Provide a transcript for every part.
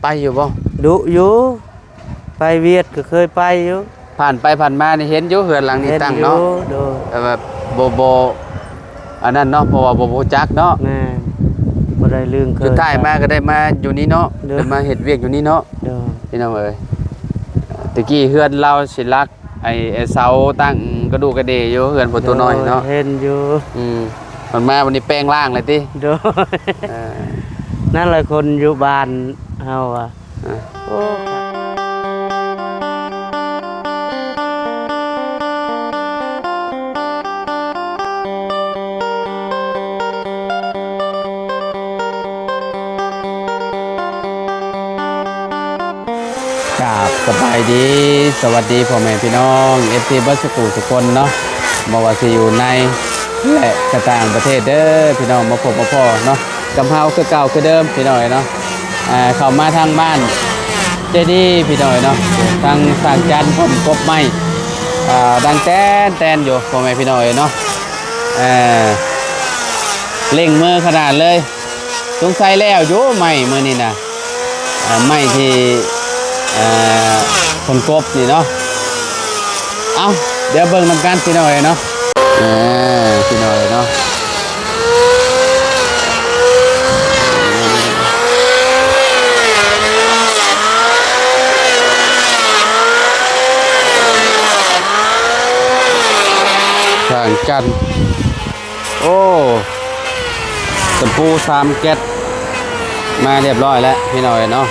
ໄປຢູ່ບໍ່? ດຸຢູ່ ໄປວຽດກໍເຄີຍໄປຢູ່. ຜ່ານໄປຜ່ານມານີ້ເຫັນຢູ່ເຮືອນຫຼັງນີ້ຕັ້ງເນາະ. ເຫັນຢູ່ ໂດຍ. ແຕ່ວ່າບໍ່ ບໍ່ອັນນັ້ນເນາະ ເພາະວ່າບໍ່ ບໍ່ຮູ້ຈັກເນາະ. ແມ່ນ ບໍ່ໄດ້ລຶ້ງເຄີຍ. ສຸດທ້າຍມາກໍໄດ້ມາຢູ່ນີ້ເນາະ. ໂດຍ. ໄດ້ມາເຮັດວຽກຢູ່ນີ້ເນາະ. ໂດຍ. ພີ່ນ້ອງເອີຍ ແຕ່ກີ້ເຮືອນລາວຊິຫຼັກ ໄອ້ ໄອ້ເສົາຕັ້ງກະດູກກະເດຢູ່ເຮືອນພໍ່ໂຕນ້ອຍເນາະ. ໂດຍ ເຫັນຢູ່. ອືມ ມັນມາບັດນີ້ແປງຮ່າງເລີຍຕິ? ໂດຍ. ເອີ ນັ້ນແຫຼະຄົນຢູ່ບ້ານເຮົາວ່າ. ເອີ ໂອ້ ກາບສະບາຍດີ ສະຫວັດດີພໍ່ແມ່ພີ່ນ້ອງ ເອັຟຊີ ເບິດສູ່ຜູ້ສູ່ຄົນເນາະ ບໍ່ວ່າຊິຢູ່ໃນ ແລະ ກະຕ່າງປະເທດເດີພີ່ນ້ອງ ມາພົບມາພໍ້ເນາະ ກັບເຮົາຄືເກົ່າຄືເດີມພີ່ນ້ອງເອີຍເນາະ. ອ່າ ເຂົ້າມາທາງບ້ານເຈດີພີ່ນ້ອງເອີຍເນາະ ທາງຊ່າງຈັນເພິ່ນກົບໄມ້ ອ່າ ດັງແຕນໆຢູ່ພໍ່ແມ່ພີ່ນ້ອງເອີຍເນາະ. ເອີ ເລັ່ງມືຂະໜາດເລີຍ. ສົງໄສແລ້ວຢູ່ໄມ້ມື້ນີ້ນະ ເອີ ໄມ້ທີ່ ເອີ ຄົນກົບນີ້ເນາະ. ເອົ້າ ດຽວເບິ່ງນຳກັນພີ່ນ້ອງເອີຍເນາະ. ເອີ ພີ່ນ້ອງເອີຍເນາະ ຊ່າງຈັນ. ໂອ້ ຕະປູສາມແກັດມາຮຽບຮ້ອຍແລ້ວພີ່ນ້ອງເອີຍເນາະ.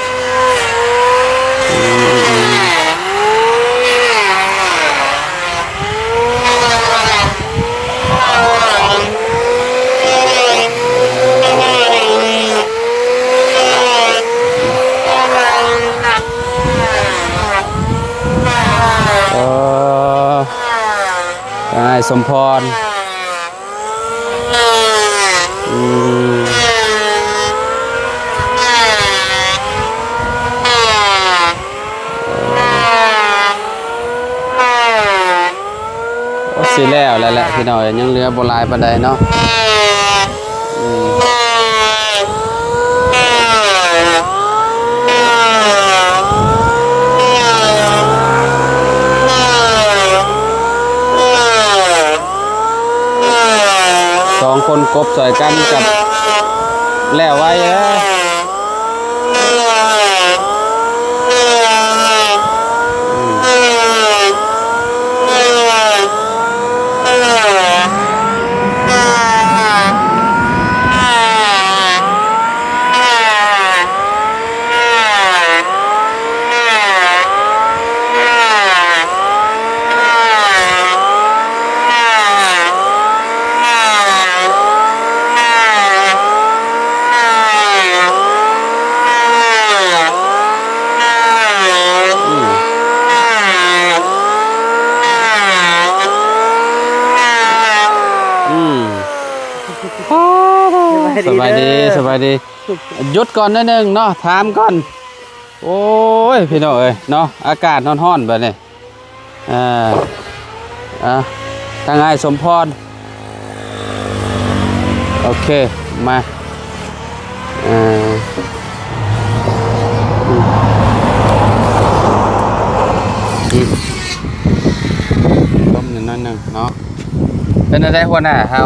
ເອີ ອ້າຍສົມພອນ. ອືມ ຊິແລ້ວແລ້ວແຫຼະພີ່ນ້ອງເອີຍ ຍັງເຫຼືອບໍ່ຫຼາຍປານໃດເນາະ. ອືມ ສອງຄົນກົບຊ່ອຍກັນກັບແລ້ວໄວເອີຍ. ອືມ ອືມ ສະບາຍດີ ສະບາຍດີ ສະບາຍດີ. ຢຸດກ່ອນໜ້ອຍໜຶ່ງເນາະ ຖາມກ່ອນ. ໂອ້ຍ ພີ່ນ້ອງເອີຍເນາະ ອາກາດຮ້ອນໆແບບນີ້. ເອີ ອ່າ ທາງອ້າຍສົມພອນ ໂອເຄ ມາ ເອີ ອືມ ອືມ ລົມໜ້ອຍໜຶ່ງເນາະ. ເປັນແນວໃດຫົວໜ້າເຮົາ?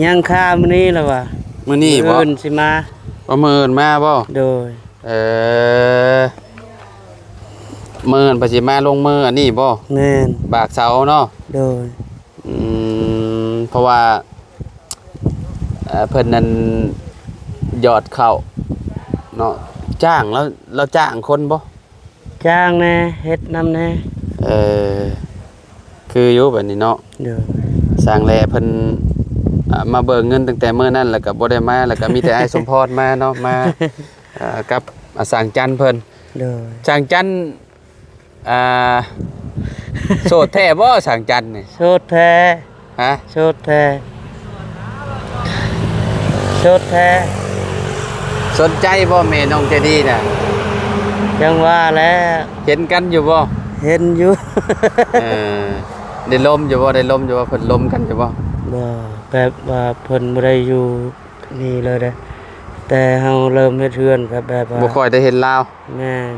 ຍັງຄາມື້ນີ້ລະວ່າ ມື້ນີ້ບໍ່? ມື້ອື່ນຊິມາ. ບໍ່ ມື້ອື່ນມາບໍ່? ໂດຍ. ເອີ ມື້ເພິ່ນຊິມາລົງມືອັນນີ້ບໍ່? ແມ່ນ ບາກເສົາເນາະ. ໂດຍ. ອືມ ເພາະວ່າ ເອີ ເພິ່ນນັ້ນຢອດເຂົ້າເນາະ ຈ້າງລາວ ລາວຈ້າງຄົນບໍ່? ຈ້າງແດ່ ເຮັດນຳແດ່. ເອີ ຄືຢູ່ບັດນີ້ເນາະ. ໂດຍ. ຊ່າງແຫຼະເພິ່ນ ອ່າ ມາເບີກເງິນຕັ້ງແຕ່ມື້ນັ້ນ ແລ້ວກໍບໍ່ໄດ້ມາ ແລ້ວກໍມີແຕ່ອ້າຍສົມພອນມາເນາະ ມາ ເອີ ກັບ ອ່າ ຊ່າງຈັນເພິ່ນ. ໂດຍ. ຊ່າງຈັນ ອ່າ ໂສດແທ້ບໍ່ ຊ່າງຈັນນີ້? ໂສດແທ້. ຮະ? ໂສດແທ້ ໂສດແທ້. ສົນໃຈບໍ່ແມ່ນ້ອງໃຈດີນະ? ຈັ່ງວ່າແຫຼະ. ເຫັນກັນຢູ່ບໍ່? ເຫັນຢູ່. ເອີ ໄດ້ລົມຢູ່ບໍ່? ໄດ້ລົມຢູ່ບໍ່? ເພິ່ນລົມກັນຢູ່ບໍ່? ບໍ່ ແບບວ່າເພິ່ນບໍ່ໄດ້ຢູ່ ນີ້ເລີຍເດ້. ແຕ່ເຮົາເລີ່ມເຮັດເຮືອນກໍແບບວ່າ ບໍ່ຄ່ອຍໄດ້ເຫັນລາວ. ແມ່ນ.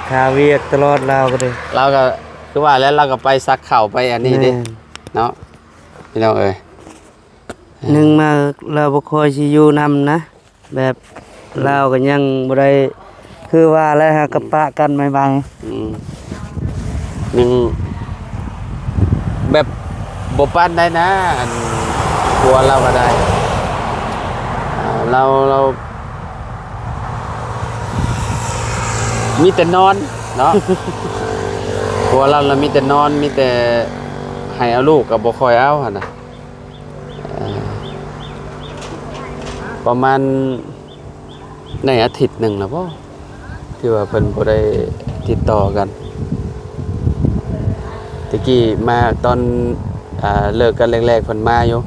ຄາວຽກຕະຫຼອດລາວກໍເດ້. ລາວກໍຄືວ່າແຫຼະ ລາວກໍໄປສັກເຂົ້າໄປອັນນີ້ເດ້. ແມ່ນ. ເນາະ ພີ່ນ້ອງເອີຍ. ໜຶ່ງມາລາວບໍ່ຄ່ອຍຊິຢູ່ນຳນະ ແບບ ອືມ ລາວກໍຍັງບໍ່ໄດ້ ຄືວ່າແຫຼະ ຫາກໍປະກັນໃໝ່ໆ. ອືມ ຍັງແບບບໍ່ປານໃດນະ ອັນ ຜົວລາວກໍໄດ້ ອ່າ ລາວ ລາວມີແຕ່ນອນເນາະ. ຜົວລາວລະມີແຕ່ນອນ ມີແຕ່ໃຫ້ເອົາລູກກໍບໍ່ຄ່ອຍເອົາຫັ້ນນະ. ເອີ ປະມານໄດ້ອາທິດໜຶ່ງແລ້ວບໍ່ ທີ່ວ່າເພິ່ນບໍ່ໄດ້ຕິດຕໍ່ກັນ. ແຕ່ກີ້ມາຕອນ ອ່າ ເລີກກັນແລກໆ ເພິ່ນມາຢູ່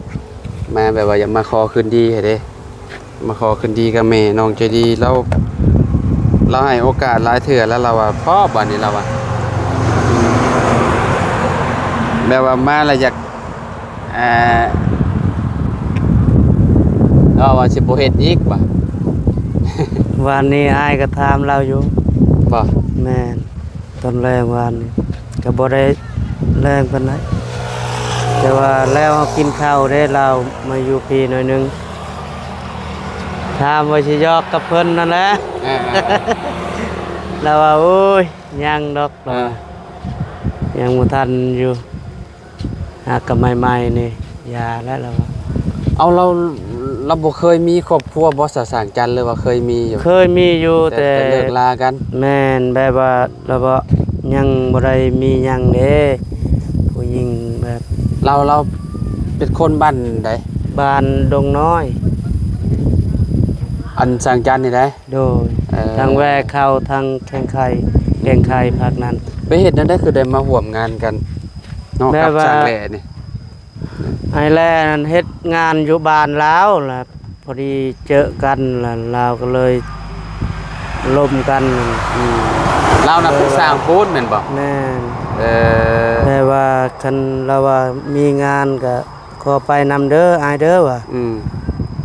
ມາແບບວ່າຢາກມາຂໍຄືນດີຫັ້ນເດ້. ມາຂໍຄືນດີກັບແມ່ນ້ອງໃຈດີ ລາວ ລາວໃຫ້ໂອກາດຫຼາຍເທື່ອແລ້ວ ລາວວ່າພໍບາດນີ້ ລາວວ່າ ແບບວ່າມາແລ້ວຢາກ ອ່າ ລາວວ່າຊິບໍ່ເຮັດອີກວ່າ ວານນີ້ອ້າຍກໍຖາມລາວຢູ່. ບໍ່? ແມ່ນ. ຕອນແລງວານນີ້ກໍບໍ່ໄດ້ແລງປານໃດ ແຕ່ວ່າແລ້ວເຮົາກິນເຂົ້າເດ້ ລາວມາຢູ່ພີ້ໜ້ອຍໜຶ່ງ ຖາມວ່າຊິຫຍອກກັບເພິ່ນນັ້ນແຫຼະ. ເອີ ເອີ ເອີ ລາວວ່າ ໂອ້ຍ ຍັງດອກ ເອີ ຍັງບໍ່ທັນຢູ່. ຫາກະໃໝ່ໆນີ້ຢ່າແລ້ວລາວວ່າ. ເອົາ ລາວ ລາວບໍ່ເຄີຍມີຄອບຄົວບໍ່ ສາວສາງຈັນ ຫຼືວ່າເຄີຍມີຢູ່? ເຄີຍມີຢູ່ ແຕ່ ແຕ່ ແຕ່ເລີກລາກັນ. ແມ່ນ ແບບວ່າລາວບໍ່ ຍັງບໍ່ໄດ້ມີຫຍັງເດ້ ຜູ້ຍິງແບບ. ລາວ ລາວເປັນຄົນບ້ານໃດ? ບ້ານດົງນ້ອຍ. ອັນສາງຈັນນີ້ໃດ? ໂດຍ. ເອີ ທາງແວເຂົ້າທາງແຂວງໄຄ ແຂວງໄຄພາກນັ້ນ. ໄປເຮັດແນວໃດຄືໄດ້ມາຮ່ວມງານກັນເນາະ ແບບວ່າ ກັບຊ່າງແຫຼນີ້? ອ້າຍແຫຼນັ້ນເຮັດງານຢູ່ບ້ານລາວ ລະພໍດີເຈີກັນ ລະລາວກໍເລີຍລົມກັນ. ອືມ ລາວນະເປັນຊ່າງປູນແມ່ນບໍ່? ແມ່ນ. ເອີ ແຕ່ວ່າຄັນລາວວ່າມີງານກະ ຂໍໄປນຳເດີອ້າຍເດີວ່າ. ອືມ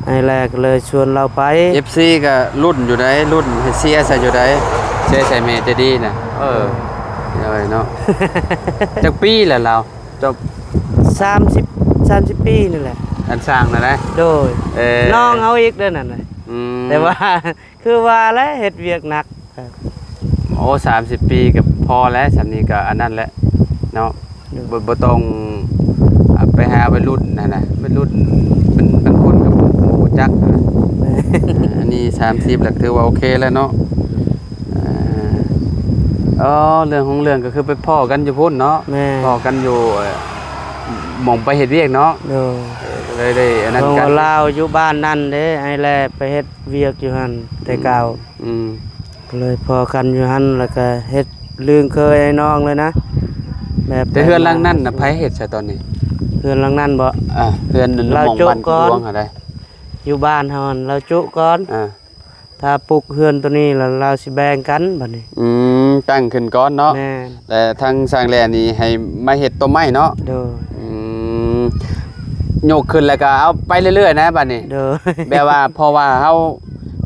ອ້າຍແຫຼກໍເລີຍຊວນລາວໄປ. ເອັຟຊີກໍລຸ້ນຢູ່ໃດ ລຸ້ນໃຫ້ເຊຍໃສ່ຢູ່ໃດ ເຊຍໃສ່ແມ່ໃຈດີນະ. ເອີ ເອີ ເນາະ ຈັກປີແລ້ວລາວ? ຈົບ ສາມສິບ ສາມສິບປີນີ້ແຫຼະ ອັນຊ່າງນັ້ນນະ. ໂດຍ. ເອີ ນ້ອງເຮົາອີກເດີນັ້ນນະ. ອືມ ແຕ່ວ່າ ຄືວ່າແຫຼະ ເຮັດວຽກໜັກ. ໂອ້ ສາມສິບປີກໍພໍແລ້ວ ສ່ຳນີ້ກໍອັນນັ້ນແຫຼະເນາະ. ໂດຍ. ບໍ່ ບໍ່ຕ້ອງ ອ່າ ໄປຫາໄວລຸ້ນຫັ້ນນະ ໄວລຸ້ນມັນ ບາງຄົນກໍບໍ່ ບໍ່ຮູ້ຈັກນະ. ແມ່ນ. ເອີ ອັນນີ້ສາມສິບແລ້ວ ຖືວ່າໂອເຄແລ້ວເນາະ. ເອີ ເລື່ອງຂອງເລື່ອງກໍຄືໄປພໍ້ກັນຢູ່ພຸ້ນເນາະ. ແມ່ນ. ພໍ້ກັນຢູ່ ເອີ ໝ່ອງໄປເຮັດວຽກເນາະ. ໂດຍ. ເອີ ກໍເລີຍໄດ້ອັນນັ້ນກັນ ເພາະວ່າລາວຢູ່ບ້ານນັ້ນເດ້ ອ້າຍແຫຼໄປເຮັດວຽກຢູ່ຫັ້ນແຕ່ເກົ່າ. ອືມ ອືມ ກໍເລີຍພໍ້ກັນຢູ່ຫັ້ນ ແລ້ວກໍເຮັດລຶ້ງເຄີຍອ້າຍນ້ອງເລີຍນະ ແບບ. ແຕ່ເຮືອນຫຼັງນັ້ນນະ ໃຜເຮັດຊະຕອນນີ້? ເຮືອນຫຼັງນັ້ນບໍ? ອ່າ ເຮືອນໝ່ອງບ້ານຫຼວງຫັ້ນໃດ ຢູ່ບ້ານເຮົາຫັ້ນ ລາວຈຸກ່ອນ. ອ່າ ຖ້າປຸກເຮືອນໂຕນີ້ແລ້ວ ລາວຊິແບ່ງກັນບາດນີ້. ອືມ ຕັ້ງຂຶ້ນກ່ອນເນາະ. ແມ່ນ. ແຕ່ທາງຊ່າງແຫຼນີ້ໃຫ້ມາເຮັດໂຕໃໝ່ເນາະ. ໂດຍ. ອືມ ຍົກຂຶ້ນແລ້ວກໍເອົາໄປເລື້ອຍໆນະບາດນີ້. ໂດຍ. ແບບວ່າ ເພາະວ່າເຮົາ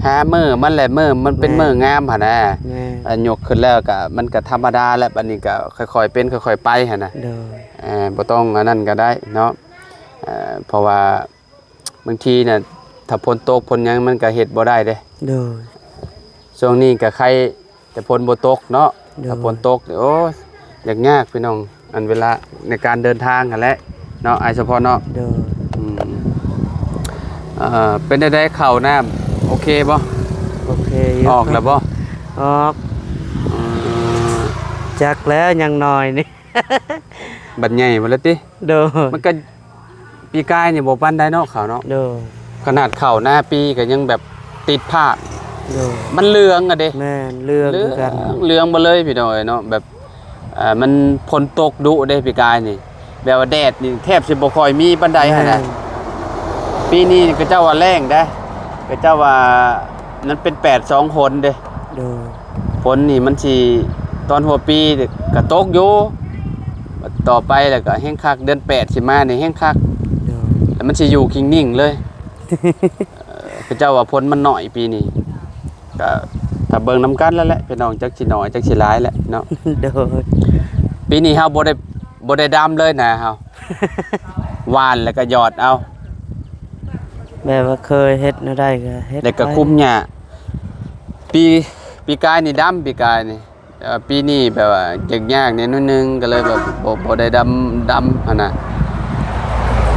ຫາມື້ມັນແຫຼະ ມື້ມັນເປັນ ແມ່ນ ມື້ງາມຫັ້ນນະ. ແມ່ນ. ເອີ ຍົກຂຶ້ນແລ້ວກໍ ມັນກໍທຳມະດາແຫຼະ ບາດນີ້ກໍຄ່ອຍໆເປັນຄ່ອຍໆໄປຫັ້ນນະ. ໂດຍ. ເອີ ບໍ່ຕ້ອງອັນນັ້ນກໍໄດ້ເນາະ. ເອີ ເພາະວ່າ ບາງທີນະ ຖ້າຝົນຕົກຝົນຫຍັງມັນກໍເຮັດບໍ່ໄດ້ເດ້. ໂດຍ. ຊ່ວງນີ້ກໍໄຄ ແຕ່ຝົນບໍ່ຕົກເນາະ. ໂດຍ. ຖ້າຝົນຕົກ ໂອ້ຍ ຍາກໆ ພີ່ນ້ອງ ອັນເວລາໃນການເດີນທາງຫັ້ນແຫຼະເນາະ ອ້າຍສະພອນເນາະ. ໂດຍ. ອືມ ເອີ ເປັນຈັ່ງໃດ ເຂົ້ານ້ຳໂອເຄບໍ່? ໂອເຄຢູ່. ອອກແລ້ວບໍ່? ອອກ. ອືມ ຈັກແລ້ວ ຍັງໜ້ອຍນີ້ ບັດໃຫຍ່ພຸ້ນລະຕິ. ໂດຍ. ມັນກໍ ປີກາຍນີ້ບໍ່ປານໃດເນາະ ເຂົ້າເນາະ. ໂດຍ. ຂະໜາດເຂົ້ານາປີກໍຍັງແບບຕິດພາກ. ໂດຍ. ມັນເຫຼືອງອະເດ້. ແມ່ນ ເຫຼືອງຄືກັນ ເຫຼືອງ ເຫຼືອງໝົດເລີຍພີ່ນ້ອງເອີຍເນາະ. ແບບ ເອີ ມັນຝົນຕົກດຸເດ້ປີກາຍນີ້ ແບບວ່າແດດນີ້ແທບຊິບໍ່ຄ່ອຍມີປານໃດຫັ້ນນະ. ແມ່ນ. ປີນີ້ເຂົາເຈົ້າວ່າແລ້ງເດ້ ເຂົາເຈົ້າວ່າ ມັນເປັນແປດສອງຝົນເດ້. ໂດຍ. ຝົນນີ້ມັນຊິ ຕອນຫົວປີກໍຕົກຢູ່ ຕໍ່ໄປແລ້ວກໍແຮງຄັກ ເດືອນແປດຊິມານີ້ແຮງຄັກ. ໂດຍ. ແລ້ວມັນຊິຢູ່ຄິງນິ່ງເລີຍ. ເອີ ເຂົາເຈົ້າວ່າຝົນມັນໜ້ອຍປີນີ້ ກໍຖ້າເບິ່ງນຳກັນແລ້ວແຫຼະພີ່ນ້ອງ ຈັກຊິໜ້ອຍຈັກຊິຫຼາຍແຫຼະເນາະ. ໂດຍ ປີນີ້ເຮົາບໍ່ໄດ້ ບໍ່ໄດ້ດຳເລີຍນາເຮົາ ຫວ່ານແລ້ວກໍຢອດເອົາ ແບບວ່າເຄີຍເຮັດແນວໃດກໍເຮັດ ແລ້ວກໍຄຸມຫຍ້າ. ປີ ປີກາຍນີ້ດຳ ປີກາຍນີ້ ແຕ່ວ່າປີນີ້ແບບວ່າຢາກຍາກແດ່ໜ້ອຍໜຶ່ງ ກໍເລີຍແບບບໍ່ ບໍ່ໄດ້ດຳ ດຳຫັ້ນນະ.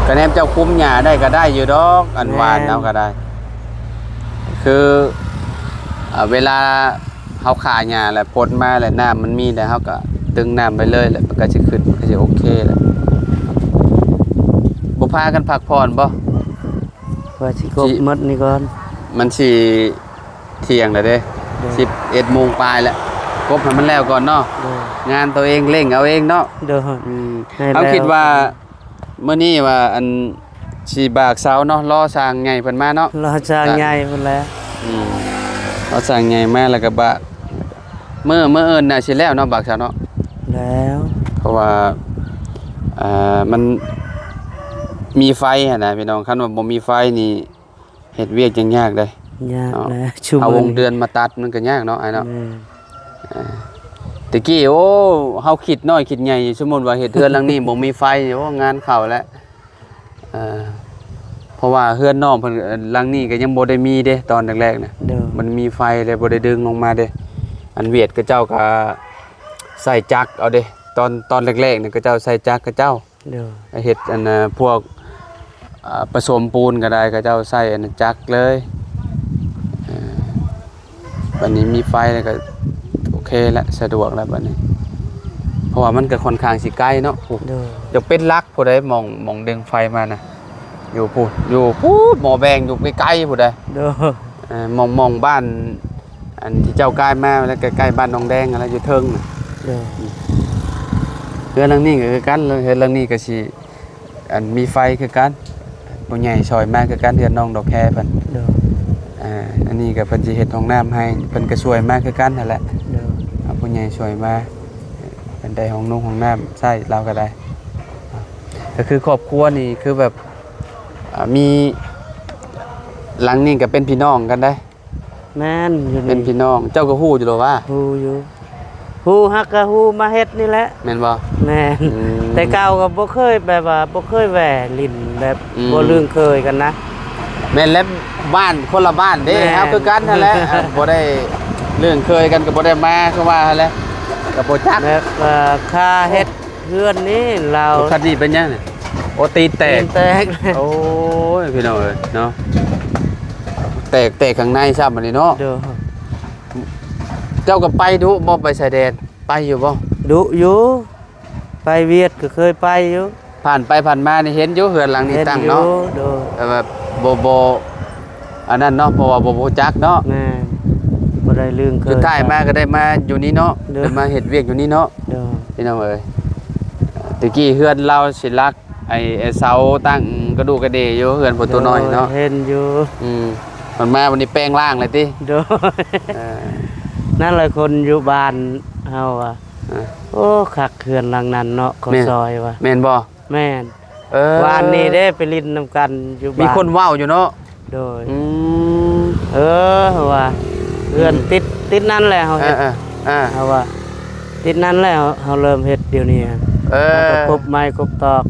ກະແນມເຈົ້າຄຸມຫຍ້າໄດ້ກໍໄດ້ຢູ່ດອກ ອັນຫວ່ານເຮົາກໍໄດ້ ຄື ເອີ ເວລາເຮົາຂ້າຫຍ້າແລ້ວ ຝົນມາແລ້ວ ນ້ຳມັນມີແລ້ວ ເຮົາກໍຕຶງນ້ຳໄປເລີຍແຫຼະ ມັນກໍຊິຂຶ້ນ ມັນກໍຊິໂອເຄແຫຼະ. ບໍ່ພາກັນພັກຜ່ອນບໍ່? ວ່າຊິກົບໝົດນີ້ກ່ອນ ມັນຊິ ທ່ຽງແລ້ວເດ້ ໂດຍ ສິບເອັດໂມງປາຍແລ້ວ ກົບໃຫ້ມັນແລ້ວກ່ອນເນາະ. ໂດຍ ງານໂຕເອງເລັ່ງເອົາເອງເນາະ. ໂດຍ ອືມ ໃຫ້ ເຮົາຄິດວ່າ ແລ້ວ ມື້ນີ້ວ່າ ອັນ ຊິບາກເສົາເນາະ ລໍຊ່າງໃຫຍ່ເພິ່ນມາເນາະ ລໍຊ່າງໃຫຍ່ພຸ້ນແຫຼະ. ອືມ ລໍຊ່າງໃຫຍ່ມາແລ້ວກໍບາກ ມື້ ມື້ອື່ນໜ້າຊິແລ້ວເນາະ ບາກເສົາເນາະ. ແລ້ວ ເພາະວ່າ ອ່າ ມັນມີໄຟຫັ້ນນະພີ່ນ້ອງ ຄັນວ່າບໍ່ມີໄຟນີ້ ເຮັດວຽກຍັງຍາກເດ້ ຍາກແຫຼະ ເອົາວົງເດືອນມາຕັດມັນກໍຍາກເນາະອ້າຍເນາະ. ແມ່ນ ເອີ ແຕ່ກີ້ ໂອ້ ເຮົາຄິດນ້ອຍຄິດໃຫຍ່ ສົມມຸດວ່າເຮັດເຮືອນຫຼັງນີ້ບໍ່ມີໄຟ ໂອ້ ງານເຂົ້າແລ້ວ. ເອີ ເພາະວ່າເຮືອນນ້ອງເພິ່ນ ເອີ ຫຼັງນີ້ກໍຍັງບໍ່ໄດ້ມີເດ້ ຕອນແລກໆນະ. ໂດຍ ມັນມີໄຟແລ້ວບໍ່ໄດ້ດຶງລົງມາເດ້. ອັນຫວຽດເຂົາເຈົ້າກໍໃຊ້ຈັກເອົາເດ້ ຕອນ ຕອນແລກໆນະ ເຂົາເຈົ້າໃຊ້ຈັກເຂົາເຈົ້າ ໂດຍ ເຮັດອັນນ່າ ພວກ ເອີ ປະສົມປູນກໍໄດ້ ເຂົາເຈົ້າໃຊ້ອັນນັ້ນຈັກເລີຍ. ເອີ ບັດນີ້ມີໄຟແລ້ວກໍໂອເຄແລ້ວ ສະດວກແລ້ວບັດນີ້ ເພາະວ່າມັນກໍຄ່ອນຂ້າງຊິໄກເນາະ. ໂອ້ ໂດຍ ຈະເປັນຫຼັກຜູ້ໃດ ໝ່ອງ ໝ່ອງດຶງໄຟມານະ ຢູ່ພຸ້ນ ຢູ່ພຸ້ນ ໝໍ້ແບງຢູ່ໄກໆ ຜູ້ໃດ. ໂດຍ ເອີ ໝ່ອງ ໝ່ອງບ້ານ ອັນທີ່ເຈົ້າກາຍມາແລ້ວ ໃກ້ໆ ບ້ານໜອງແດງຫັ້ນແຫຼະ ຢູ່ເທິງນະ. ໂດຍ ເຮືອນຫຼັງນີ້ກໍຄືກັນ ເຮືອນຫຼັງນີ້ກໍຊິ ອັນ ມີໄຟຄືກັນ ຜູ້ໃຫຍ່ຊ່ອຍມາຄືກັນ ເຮືອນນ້ອງດອກແຄເພິ່ນ. ໂດຍ ອ່າ ອັນນີ້ກໍເພິ່ນຊິເຮັດຫ້ອງນ້ຳໃຫ້ ເພິ່ນກໍຊ່ວຍມາຄືກັນຫັ້ນແຫຼະ. ໂດຍ ອ່າ ຜູ້ໃຫຍ່ຊ່ວຍມາ ເພິ່ນໄດ້ຫ້ອງນົງຫ້ອງນ້ຳໃຊ້ ລາວກໍໄດ້. ກໍຄືຄອບຄົວນີ້ຄືແບບ ອ່າ ມີ ຫຼັງນີ້ກໍເປັນພີ່ນ້ອງກັນໄດ໋. ແມ່ນ ຢູ່ນີ້ເປັນພີ່ນ້ອງ ເຈົ້າກໍຮູ້ຢູ່ແລ້ວຫວາ? ຮູ້ຢູ່ ຮູ້ ຫາກກໍຮູ້ມາເຮັດນີ້ແຫຼະ. ແມ່ນບໍ່? ແມ່ນ ອືມ ແຕ່ເກົ່າກໍບໍ່ເຄີຍ ແບບວ່າບໍ່ເຄີຍແວ່ຫຼິ້ນ ແບບ ອືມ ບໍ່ລຶ້ງເຄີຍກັນນະ. ແມ່ນແລ້ວ ບ້ານຄົນລະບ້ານເດ້. ແມ່ນ ເຮົາຄືກັນຫັ້ນແຫຼະ ອ່າ ບໍ່ໄດ້ລຶ້ງເຄີຍກັນ ກໍບໍ່ໄດ້ມາ ຄືວ່າຫັ້ນແຫຼະ ກໍບໍ່ຈັກ ແບບວ່າຄ່າເຮັດ ເຮືອນນີ້ລາວ ໂອ້ ຄັນນີ້ເປັນຫຍັງນີ້? ໂອ້ ຕີນແຕກ ຕີນແຕກ. ໂອ້ຍ ພີ່ນ້ອງເອີຍເນາະ ແຕກ ແຕກຂ້າງໃນຊ້ຳອັນນີ້ເນາະ. ໂດຍ ເຈົ້າກໍໄປດຸບໍ່ ໄປຊາຍແດນ ໄປຢູ່ບໍ່? ດຸຢູ່ ໄປຫວຽດກໍເຄີຍໄປຢູ່ ຜ່ານໄປຜ່ານມານີ້ເຫັນຢູ່ ເຮືອນຫຼັງນີ້ຕັ້ງເນາະ. ໂດຍ ແຕ່ວ່າບໍ່ ບໍ່ ອັນນັ້ນເນາະ ເພາະວ່າບໍ່ ບໍ່ຮູ້ຈັກເນາະ. ແມ່ນ ບໍ່ໄດ້ລຶ້ງເຄີຍ ສຸດທ້າຍມາກໍໄດ້ມາຢູ່ນີ້ເນາະ. ໂດຍ ໄດ້ມາເຮັດວຽກຢູ່ນີ້ເນາະ. ໂດຍ ພີ່ນ້ອງເອີຍ ແຕ່ກີ້ເຮືອນລາວຊິຫຼັກ ໄອ້ ໄອ້ເສົາຕັ້ງກະດູກະເດຢູ່ ເຮືອນຜູ້ໂຕນ້ອຍເນາະ. ໂດຍ ເຫັນຢູ່ ອືມ ມັນມາບັດນີ້ແປງຮ່າງເລີຍຕິ? ໂດຍ ເອີ ນັ້ນແຫຼະ ຄົນຢູ່ບ້ານເຮົາວ່າ ເອີ ໂອ້ ຄັກເຮືອນຫຼັງນັ້ນເນາະ ເຂົາ ແມ່ນ ຊ່ອຍວ່າ. ແມ່ນບໍ່? ແມ່ນ ເອີ ວານນີ້ເດ້ໄປຫຼິ້ນນຳກັນຢູ່ບ້ານ ມີຄົນເວົ້າຢູ່ເນາະ. ໂດຍ ອືມ ເອີ ເຮົາວ່າເຮືອນ ອືມ ຕິດ ຕິດນັ້ນແຫຼະ ເຮົາເຮັດ ເອີ ເອີ ເຮົາວ່າຕິດນັ້ນແຫຼະ ເຮົາເລີ່ມເຮັດດຽວນີ້. ເອີ ເຮົາກໍຄົບໄມ້ຄົບຕອກ.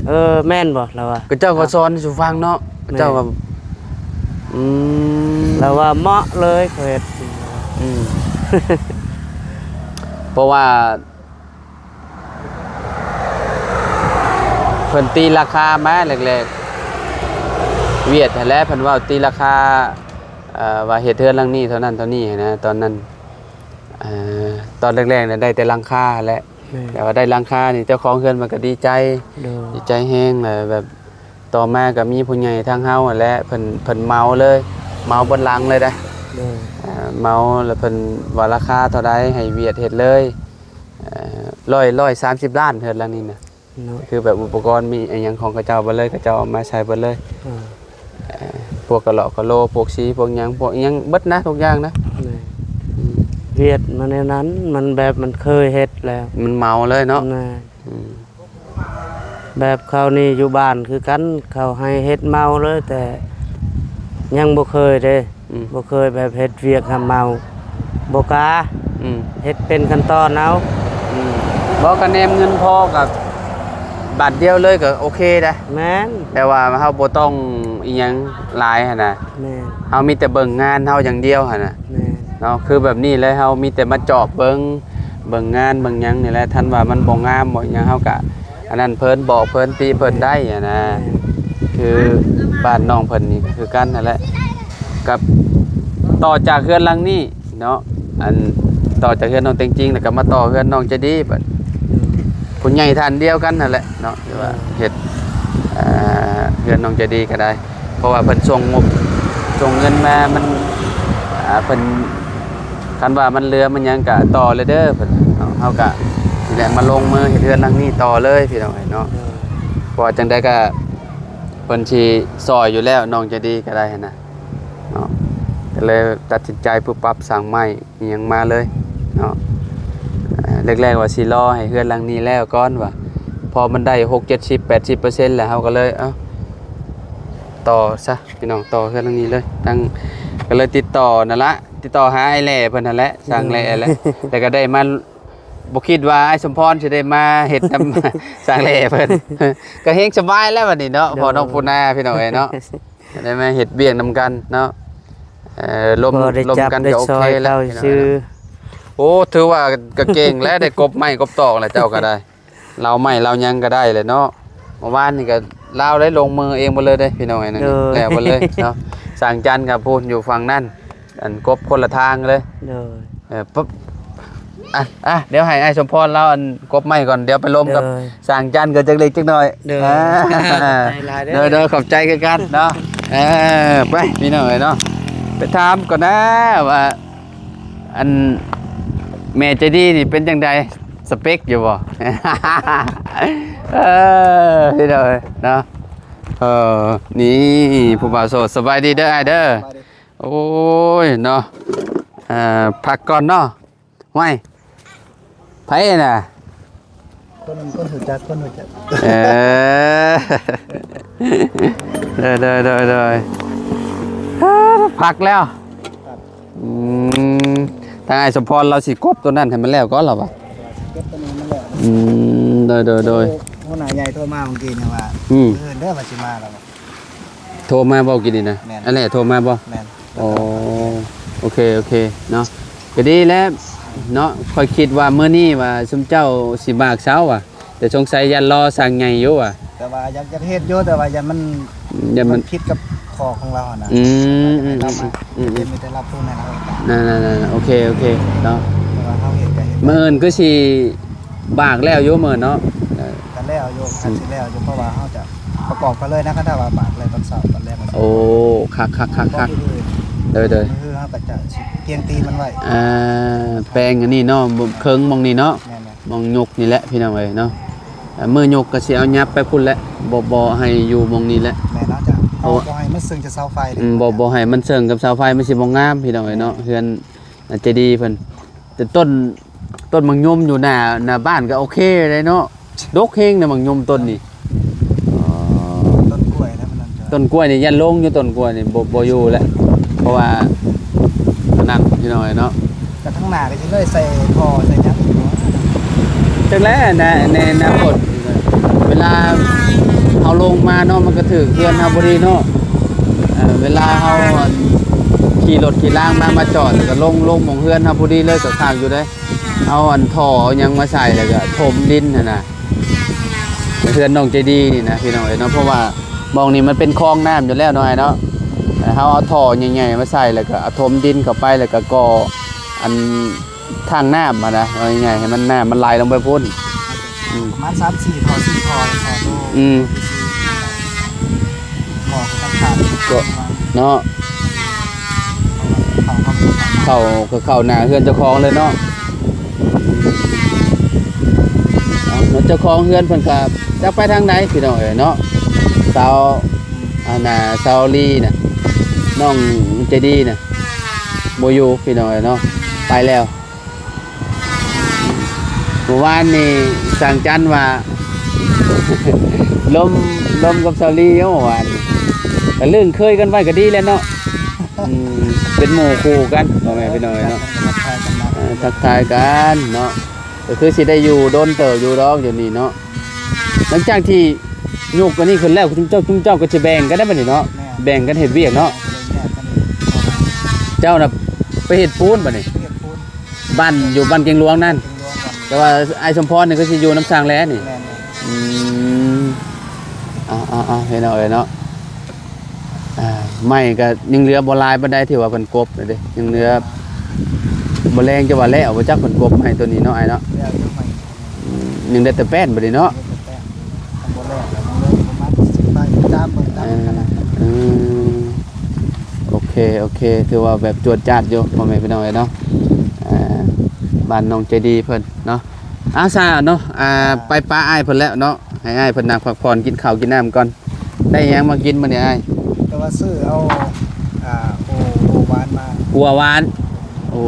ເອີ ແມ່ນບໍ່ລາວວ່າ ກໍເຈົ້າກໍສອນສູ່ຟັງເນາະ. ແມ່ນ ເຈົ້າກໍ ອືມ ລາວວ່າເໝາະເລີຍເຂົາເຮັດ. ອືມ ເພາະວ່າ ເພິ່ນຕີລາຄາມາແລກໆ ຫວຽດຫັ້ນແຫຼະ ເພິ່ນເວົ້າຕີລາຄາ ເອີ ວ່າເຮັດເຮືອນຫຼັງນີ້ເທົ່ານັ້ນເທົ່ານີ້ຫັ້ນນະ ຕອນນັ້ນ. ເອີ ຕອນແລກໆນະໄດ້ແຕ່ຫຼັງຄາຫັ້ນແຫຼະ. ແມ່ນ ແຕ່ວ່າໄດ້ຫຼັງຄານີ້ ເຈົ້າຂອງເຮືອນເພິ່ນກໍດີໃຈ. ໂດຍ ດີໃຈແຮງ ແລ້ວແບບຕໍ່ມາກໍມີຜູ້ໃຫຍ່ທາງເຮົາຫັ້ນແຫຼະ ເພິ່ນ ເພິ່ນເໝົາເລີຍ ເໝົາເບິດຫຼັງເລີຍເດ້. ໂດຍ ເອີ ເໝົາ ແລ້ວເພິ່ນວ່າລາຄາເທົ່າໃດໃຫ້ຫວຽດເຮັດເລີຍ. ເອີ ຮ້ອຍ ຮ້ອຍສາມສິບລ້ານ ເຮືອນຫຼັງນີ້ນະ ເນາະ ຄືແບບອຸປະກອນມີອີ່ຫຍັງຂອງເຂົາເຈົ້າເບິດເລີຍ ເຂົາເຈົ້າເອົາມາໃສ່ເບິດເລີຍ. ເອີ ເອີ ພວກກະຫຼອກກະໂຫຼ ພວກສີ ພວກຫຍັງ ພວກອີ່ຫຍັງເບິດນະ ທຸກຢ່າງນະ. ແມ່ນ ອືມ ຫວຽດມາແນວນັ້ນ ມັນແບບມັນເຄີຍເຮັດແລ້ວ ມັນເໝົາເລີຍເນາະ. ແມ່ນ ອືມ ແບບເຂົານີ້ຢູ່ບ້ານຄືກັນ ເຂົາໃຫ້ເຮັດເໝົາເລີຍ ແຕ່ ຍັງບໍ່ເຄີຍເດ້. ອືມ ບໍ່ເຄີຍແບບເຮັດວຽກຮັບເໝົາ ບໍ່ກ້າ. ອືມ ເຮັດເປັນຂັ້ນຕອນເອົາ. ອືມ ບໍ່ ກະແນມເງິນພໍ ກະບາດດຽວເລີຍ ກະໂອເຄໄດ໋. ແມ່ນ ແຕ່ວ່າເຮົາບໍ່ຕ້ອງອີ່ຫຍັງຫຼາຍຫັ້ນນະ. ແມ່ນ ເຮົາມີແຕ່ເບິ່ງງານເຮົາຢ່າງດຽວຫັ້ນນະ. ແມ່ນ ເນາະ ຄືແບບນີ້ເລີຍ ເຮົາມີແຕ່ມາຈອບເບິ່ງ ເບິ່ງງານເບິ່ງຫຍັງນີ້ແຫຼະ. ຄັນວ່າມັນບໍ່ງາມບໍ່ຫຍັງ ເຮົາກະ ອັນນັ້ນເພິ່ນ ບອກເພິ່ນ ຕິເພິ່ນໄດ້ຫັ້ນນະ. ແມ່ນ ຄືບ້ານນ້ອງເພິ່ນນີ້ກະຄືກັນຫັ້ນແຫຼະ ກັບຕໍ່ຈາກເຮືອນຫຼັງນີ້ເນາະ ອັນຕໍ່ຈາກເຮືອນນ້ອງແຕງຈິງ ແລ້ວກະມາຕໍ່ເຮືອນນ້ອງໃຈດີ ບັດ ໂດຍ ຜູ້ໃຫຍ່ທ່ານດຽວກັນຫັ້ນແຫຼະເນາະ ທີ່ວ່າ ໂດຍ ເຮັດ ອ່າ ເຮືອນນ້ອງໃຈດີກະໄດ້ ເພາະວ່າເພິ່ນສົ່ງງົບ ສົ່ງເງິນມາ ມັນ ອ່າ ເພິ່ນ ຄັນວ່າມັນເຫຼືອມັນຫຍັງກະຕໍ່ເລີຍເດີ ເພິ່ນເນາະ. ເຮົາກະນີ້ແຫຼະ ມາລົງມືເຮັດເຮືອນຫຼັງນີ້ຕໍ່ເລີຍພີ່ນ້ອງເອີຍເນາະ. ໂດຍ ເພາະວ່າຈັ່ງໃດກະເພິ່ນຊິຊ່ອຍຢູ່ແລ້ວ ນ້ອງໃຈດີກະໄດ້ຫັ້ນນະເນາະ. ກະເລີຍຕັດສິນໃຈປຸບປັບ ສ້າງໄມ້ອີ່ຫຍັງມາເລີຍເນາະ. ເອີ ແລກໆວ່າຊິລໍໃຫ້ເຮືອນຫຼັງນີ້ແລ້ວກ່ອນວ່າ ພໍມັນໄດ້ຫົກ ເຈັດສິບ ແປດສິບເປີເຊັນແລ້ວ ເຮົາກະເລີຍ ເອົ້າ ຕໍ່ຊະ ພີ່ນ້ອງ ຕໍ່ເຮືອນຫຼັງນີ້ເລີຍ. ທາງ ກະເລີຍຕິດຕໍ່ນັ້ນລະ ຕິດຕໍ່ຫາອ້າຍແຫຼເພິ່ນຫັ້ນແຫຼະ ຊ່າງແຫຼແຫຼະ ແລ້ວກະໄດ້ມາ ບໍ່ຄິດວ່າອ້າຍສົມພອນຊິໄດ້ມາເຮັດນຳ ຊ່າງແຫຼເພິ່ນ ກະແຮງສະບາຍແລ້ວບັດນີ້ເນາະ. ໂດຍ ພໍ່ນ້ອງປູນາ ພີ່ນ້ອງເອີຍເນາະ ໄດ້ມາເຮັດວຽກນຳກັນເນາະ. ເອີ ລົມ ລົມກັນກະໂອເຄແລ້ວ. ໂອ້ ຖືວ່າກະເກັ່ງແລ້ວ ໄດ້ກົບໄມ້ກົບຕອກແລ້ວ ເຈົ້າກະໄດ້ ເລົາໄມ້ເລົາຫຍັງກະໄດ້ແຫຼະເນາະ. ເມື່ອວານນີ້ກະລາວໄດ້ລົງມືເອງເບິດເລີຍເດ້ພີ່ນ້ອງເອີຍ. ໂດຍ ແລ້ວເບິດເລີຍເນາະ. ຊ່າງຈັນກະພຸ້ນຢູ່ຝັ່ງນັ້ນ ອັນກົບຄົນລະທາງເລີຍ. ໂດຍ ເອີ ປຶບ ອ່ະ ອ່ະ ດຽວໃຫ້ອ້າຍສົມພອນລາວ ອັນ ກົບໄມ້ກ່ອນ ດຽວໄປລົມກັບ ໂດຍ ຊ່າງຈັນກ່ອນຈັກເລັກຈັກນ້ອຍ. ໂດຍ ອ່າ ຂອບໃຈຫຼາຍເດີ. ໂດຍ ໂດຍ ຂອບໃຈຄືກັນເນາະ. ເອີ ໄປ ພີ່ນ້ອງເອີຍເນາະ ໄປຖາມກ່ອນນະວ່າ ອັນ ແມ່ໃຈດີນີ້ເປັນຈັ່ງໃດ ສະເປັກຢູ່ບໍ່? ເອີ ພີ່ນ້ອງເອີຍເນາະ. ເອີ ນີ້ຜູ້ບ່າວໂສດ ສະບາຍດີເດີອ້າຍເດີ. ໂອ້ຍເນາະ ເອີ ພັກກ່ອນເນາະ. ຫ້ວຍ ໃຜນະ? ຄົນ ຄົນຮູ້ຈັກ ຄົນຮູ້ຈັກ. ເອີ ໂດຍ ໂດຍ ໂດຍ ໂດຍ ພັກແລ້ວ. ອືມ ທາງອ້າຍສົມພອນລາວຊິກົບໂຕນັ້ນໃຫ້ມັນແລ້ວກ່ອນລາວວ່າ. ເກັບໂຕນີ້ມັນແລ້ວ. ອືມ ໂດຍ ໂດຍ ໂດຍ ຫົວໜ້າໃຫຍ່ໂທມາມື້ກີ້ນີ້ວ່າ ອືມ ມື້ອື່ນເດີວ່າຊິມາລາວວ່າ. ໂທມາບໍ່ກີ້ນີ້ນະ? ແມ່ນ ອັນແຫຼະໂທມາບໍ່? ແມ່ນ. ໂອ້ ໂອເຄ ໂອເຄເນາະ ກະດີແລ້ວເນາະ. ຂ້ອຍຄິດວ່າມື້ນີ້ວ່າຊຸມເຈົ້າຊິມາເຊົ້າວ່າ ແຕ່ສົງໄສຢ້ານລໍຊ່າງໃຫຍ່ຢູ່ວ່າ. ແຕ່ວ່າຢາກ ຢາກເຮັດຢູ່ ແຕ່ວ່າຢ້ານມັນ ຢ້ານມັນ ມັນຜິດກັບຂໍ້ຂອງລາວຫັ້ນນະ. ອືມ ອືມ ອືມ ອືມ ມີແຕ່ລາວພູນໃຫ້ເຮົາເຮັດ. ນັ້ນໆໆ ໂອເຄ ໂອເຄເນາະ. ແຕ່ວ່າເຮົາເຮັດກະເຮັດ ມື້ອື່ນຄືຊິບາກແລ້ວຢູ່ມື້ເນາະ. ກະແລ້ວຢູ່ ອືມ ກະຊິແລ້ວຢູ່ ເພາະວ່າເຮົາຈະປະກອບກັນເລີຍນະ ຄັນຖ້າວ່າບາກແລ້ວຕອນເຊົ້າ ຕອນແລງມັນ ໂອ້ ຄັກໆໆໆ ຄືເຮົາກະຈະຊິກຽງຕີມັນໄວ້ ອ່າ ແປງອັນນີ້ເນາະ ເຄິ່ງໝ່ອງນີ້ເນາະ. ແມ່ນໆ ໝ່ອງຍົກນີ້ແຫຼະພີ່ນ້ອງເອີຍເນາະ. ມື້ຍົກກະຊິເອົາຫຍັບໄປພຸ້ນແຫຼະ ບໍ່ ບໍ່ໃຫ້ຢູ່ໝ່ອງນີ້ແຫຼະ. ແມ່ນ ເຮົາຈະ ເຮົາບໍ່ໃຫ້ມັນເຊິ່ງຈະເສົາໄຟ. ອືມ ບໍ່ ບໍ່ໃຫ້ມັນເຊິ່ງກັບເສົາໄຟ ມັນຊິບໍ່ງາມພີ່ນ້ອງເອີຍເນາະ. ແມ່ນ ເຮືອນໃຈດີເພິ່ນ ແຕ່ຕົ້ນ ຕົ້ນໝາກຍົມຢູ່ໜ້າ ໜ້າບ້ານກະໂອເຄເດ້ເນາະ. ດົກແຮງນະໝາກຍົມຕົ້ນນີ້. ອໍ ຕົ້ນກ້ວຍນະມັນນັ້ນ. ຕົ້ນກ້ວຍນີ້ຢ້ານລົງຢູ່ ຕົ້ນກ້ວຍນີ້ບໍ່ ບໍ່ຢູ່ແລ້ວ ເພາະວ່າອັນນັ້ນພີ່ນ້ອງເອີຍເນາະ. ກະທາງໜ້າກະຊິເລີຍໃສ່ທໍ່ໃສ່ຫຍັງອີກບໍ່ ຈັກແຫຼະ. ໃນ ໃນອະນາຄົດ ເວລາເຮົາລົງມາເນາະ ມັນກະຖືກເຮືອນເຮົາພໍດີເນາະ. ເອີ ເວລາເຮົາ ອັນ ຂີ່ລົດຂີ່ລາງມາ ມາຈອດ ແລ້ວກະລົງ ລົງໝ່ອງເຮືອນເຮົາພໍດີເລີຍ ກະຄັກຢູ່ເດ້. ເອົາອັນທໍ່ເອົາຫຍັງມາໃສ່ ແລ້ວກະຖົມດິນຫັ້ນນະ ເຮືອນນ້ອງໃຈດີນີ້ນະພີ່ນ້ອງເອີຍເນາະ. ເພາະວ່າໝ່ອງນີ້ມັນເປັນຄອງນ້ຳຢູ່ແລ້ວເນາະ ອ້າຍເນາະ. ເຮົາເອົາທໍ່ໃຫຍ່ໆມາໃສ່ ແລ້ວກະເອົາຖົມດິນເຂົ້າໄປ ແລ້ວກະກໍ່ອັນທາງນ້ຳຫັ້ນນະ ເອົາງ່າຍໆ ໃຫ້ມັນ ນ້ຳມັນໄຫຼລົງໄປພຸ້ນ. ອືມ ປະມານສາມສີ່ທໍ່ ສີ່ທໍ່ ຕໍ່ໂຕ. ອືມ ກໍຄືກັນຂາດ ກໍເນາະ ເຂົ້າ ເຂົ້າ ເຂົ້າ ເຂົ້າໜ້າເຮືອນເຈົ້າຂອງເລີຍເນາະ. ເອົາ ເຈົ້າຂອງເຮືອນເພິ່ນກະຈັກໄປທາງໃດພີ່ນ້ອງເອີຍເນາະ. ສາວ ອັນນ່າ ສາວລີນະ ນ້ອງໃຈດີນະ ບໍ່ຢູ່ພີ່ນ້ອງເອີຍເນາະ ໄປແລ້ວ. ມື້ວານນີ້ຊ່າງຈັນວ່າ ລົມ ລົມກັບສາວລີຢູ່ມື້ວານນີ້ ກະລຶ້ງເຄີຍກັນໄວ້ກະດີແລ້ວເນາະ. ເປັນໝູ່ຄູ່ກັນ ພໍ່ແມ່ພີ່ນ້ອງເອີຍເນາະ ທັກທາຍກັນມາ ເອີ ທັກທາຍກັນເນາະ ກໍຄືຊິໄດ້ຢູ່ດົນເຕີບຢູ່ດອກ ດຽວນີ້ເນາະ ຫຼັງຈາກທີ່ຍົກອັນນີ້ຂຶ້ນແລ້ວ ຊຸມເຈົ້າ ຊຸມເຈົ້າກໍຊິແບ່ງກັນໄດ້ບັດນີ້ເນາະ ແມ່ນ ແບ່ງກັນເຮັດວຽກເນາະ ແບ່ງກັນເຮັດ ເຈົ້ານະໄປເຮັດປູນບັດນີ້ ເຮັດປູນ ບ້ານຢູ່ບ້ານແກງຫຼວງນັ້ນ ແກງຫຼວງ ແຕ່ວ່າອ້າຍສົມພອນນີ້ກໍຊິຢູ່ນຳຊ່າງແຫຼນີ້ ແມ່ນໆ ອືມ ເອົາໆໆ ເຫັນເອົາເອີຍເນາະ ອ່າ ໄມ້ກໍຍັງເຫຼືອບໍ່ຫຼາຍປານໃດ ທີ່ວ່າເພິ່ນກົບເດ້ ຍັງເຫຼືອ ບໍ່ແລງຈະວ່າແລ້ວບໍ່ຈັກ ເພິ່ນກົບໄມ້ຕົວນີ້ເນາະ ອ້າຍເນາະ ແລ້ວຢູ່ໄມ້ ອືມ ຍັງໄດ້ແຕ່ແປ້ນບັດນີ້ເນາະ ຍັງໄດ້ແຕ່ແປ້ນ ຄັນບໍ່ແລ້ວກໍຍັງເຫຼືອປະມານສິບໄມ້ ຕາມເບິ່ງຕາມຂະໜາດ ເອີ ເອີ ໂອເຄ ໂອເຄ ຖືວ່າແບບຈວດຈາດຢູ່ ພໍ່ແມ່ພີ່ນ້ອງເອີຍເນາະ ອ່າ ບ້ານນ້ອງໃຈດີເພິ່ນເນາະ ອາ ຊາເນາະ ອ່າ ໄປປະອ້າຍເພິ່ນແລ້ວເນາະ ໃຫ້ອ້າຍເພິ່ນນັ່ງພັກຜ່ອນ ກິນເຂົ້າກິນນ້ຳກ່ອນ ໄດ້ຫຍັງມາກິນມື້ນີ້ອ້າຍ? ແຕ່ວ່າຊື້ເອົາ ອ່າ ໂອ ໂອຫວານມາ ອົວຫວານ ໂອ້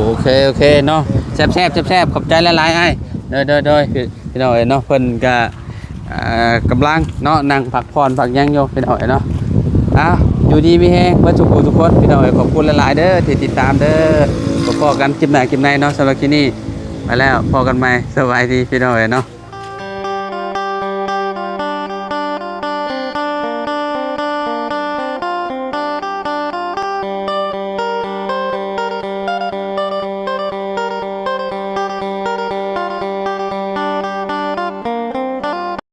ໂອເຄ ໂອເຄເນາະ ແຊບໆ ແຊບໆ ຂອບໃຈຫຼາຍໆ ອ້າຍ ໂດຍໆ ໂດຍ ພີ່ນ້ອງເອີຍເນາະ ເພິ່ນກະ ອ່າ ກຳລັງເນາະ ນັ່ງພັກຜ່ອນພັກຫຍັງຢູ່ ພີ່ນ້ອງເອີຍເນາະ ເອົາ ຢູ່ດີມີແຮງເບິດທຸກຜູ້ທຸກຄົນ ພີ່ນ້ອງເອີຍ ຂອບຄຸນຫຼາຍໆເດີ ທີ່ຕິດຕາມເດີ ພົບພໍ້ກັນຄລິບໜ້າຄລິບໃນເນາະ ສຳລັບຄລິບນີ້ໄປແລ້ວ ພໍ້ກັນໃໝ່ ສະບາຍດີ ພີ່ນ້ອງເອີຍເນາະ.